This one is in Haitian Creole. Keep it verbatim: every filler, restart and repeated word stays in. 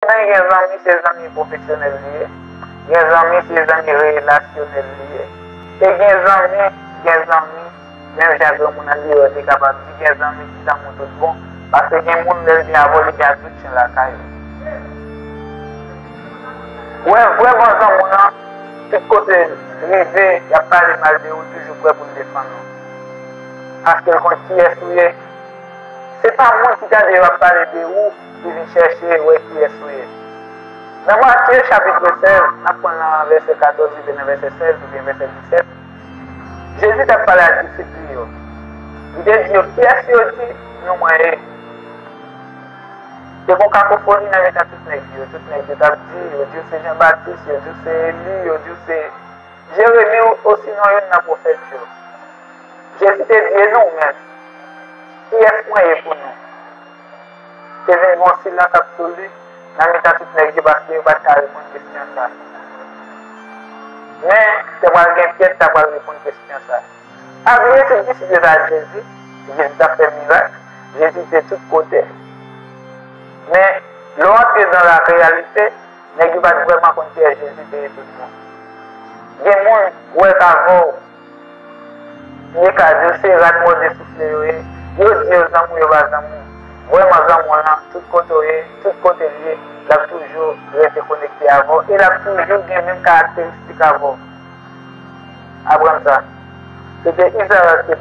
Konnen gen zanmi, se zanmi pwofesyonèl li ye. Gen zanmi, se zanmi relasyonèl li ye. E gen zanmi, gen zanmi, menm jan granmoun andeyò te kapab di, gen zanmi ki zanmi w tout bon. Paske gen moun, lè l gen avè w, li gen ak tout chen lakay ou. Ou wè, vrèman zanmi w lan, tout kote l rive, y ap pale mal de ou, toujou prè pou l defann ou. Paske l konn kiyès ou ye. Se pa moun ki tande yo ap pale de ou ki vin chèche wè kiyès ou ye. Nan Matye chapit sèz, n ap pran nan vèsè katòz rive nan vèsè sèz oubyen vèsè disèt, Jezi t ap pale ak disip li yo. Li te di yo, "Kiyès yo di nou mwen ye?" Te gen kakofoni nan mitan tout nèg yo. Tout nèg yo t ap di, yo di w se Jan Batis, yo di w se Eli, yo di w se Jeremi, osinon youn nan pwofèt yo. Jezi te di, "E nou menm, kiyès mwen ye pou nou?" Te vin gen yon silans absoli nan mitan tout nèg yo, paske yo pa t ka reponn kesyon sa. Men, te pral gen Pyè ki ta pral reponn kesyon sa. Pa bliye, tout disip yo t al Jezi, Jezi t ap fè mirak, Jezi te tout kote. Men, lè w antre nan la reyalite, nèg yo pa t vrèman konn kiyès Jezi te ye tout bon. Gen moun, wè k avè w, yo ka di w se rat mòde soufle yo ye, yo di yo zanmi w, yo pa zanmi w. Vrèman, zanmi w lan, tout kote w ye, tout kote l ye, l ap toujou rete konekte avè w e l ap toujou gen menm karakteristik avè w. Aprann sa. Se te Izarak ki